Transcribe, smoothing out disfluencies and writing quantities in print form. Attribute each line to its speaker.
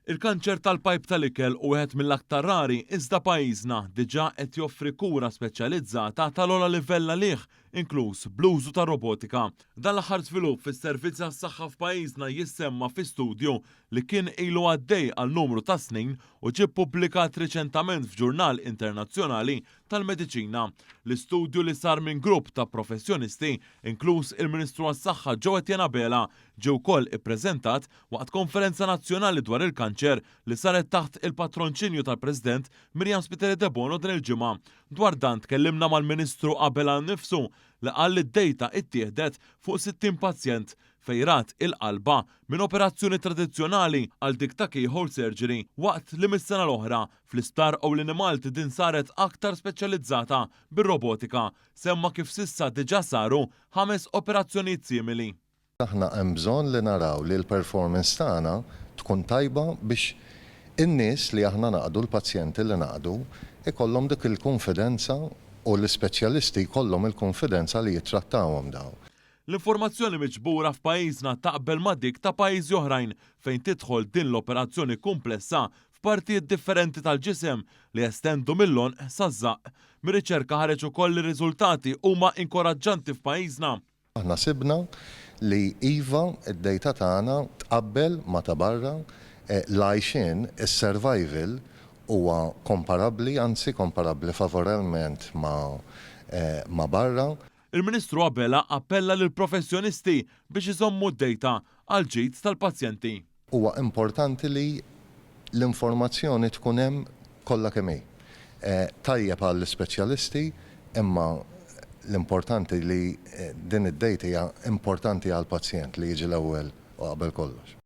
Speaker 1: Il-kanċer tal-pajp tal-ikel hu wieħed mill-aktar rari iżda pajjiżna diġà qed joffri kura speċjalizzata tal-ogħla livell għalih, inkluż bl-użu tar-robotika. Dan l-aħħar żvilupp fis-servizzi tas-saħħa f'pajjiżna jissemma fi studju li kien ilu għaddej għal numru ta' snin u ġie ppubblikat riċentament f'ġurnal internazzjonali tal-mediċina. L-istudju li sar minn grupp ta' professjonisti, inkluż il-Ministru għas-Saħħa Jo Etienne Abela, ġie wkoll ippreżentat waqt konferenza nazzjonali dwar il-kanċer li saret taħt il-patronċinju tal-President Myriam Spiteri Debono din il-ġimgħa. Dwar dan tkellimna mal-Ministru Abela nnifsu li qal li d-dejta ittieħdet fuq 60 pazjent fejn rat il-qalba minn operazzjoni tradizzjonali għal dik ta' keyhole surgery waqt li mis-sena l-oħra fl-Isptar Ewlieni Malti din saret aktar speċjalizzata bir-robotika. Semma kif s'issa diġà saru ħames operazzjonijiet simili.
Speaker 2: Aħna hemm bżonn li naraw li l-performance tagħna tkun tajba biex in-nies li aħna naqdu, l-pazjenti li naqdu, ikollhom dik il-kunfidenza u l-ispeċjalisti jkollhom il-kunfidenza li jittrattawhom dawn.
Speaker 1: L-informazzjoni miġbura f'pajjiżna taqbel ma' dik ta' pajjiżi oħrajn fejn tidħol din l-operazzjoni kumplessa f'partijiet differenti tal-ġisem li jestendu mill-għonq saż-żaqq. Mir-riċerka ħareġ ukoll li r-riżultati huma inkoraġġanti f'pajjiżna.
Speaker 2: Aħna sibna li iva, id-data tagħna tqabbel ma' ta' barra, l-għajxien, is-survival huwa komparabbli, anzi komparabbli favorevlement ma' barra.
Speaker 1: Il-Ministru Abela appella lill-professjonisti biex iżommu d-data għall-ġid tal-pazjenti.
Speaker 2: Huwa importanti li l-informazzjoni tkun hemm kollha kemm hi. Tajjeb għall-ispeċjalisti imma l-importanti li din id-data hija importanti għall-pazjent li jiġi l-ewwel u qabel kollox.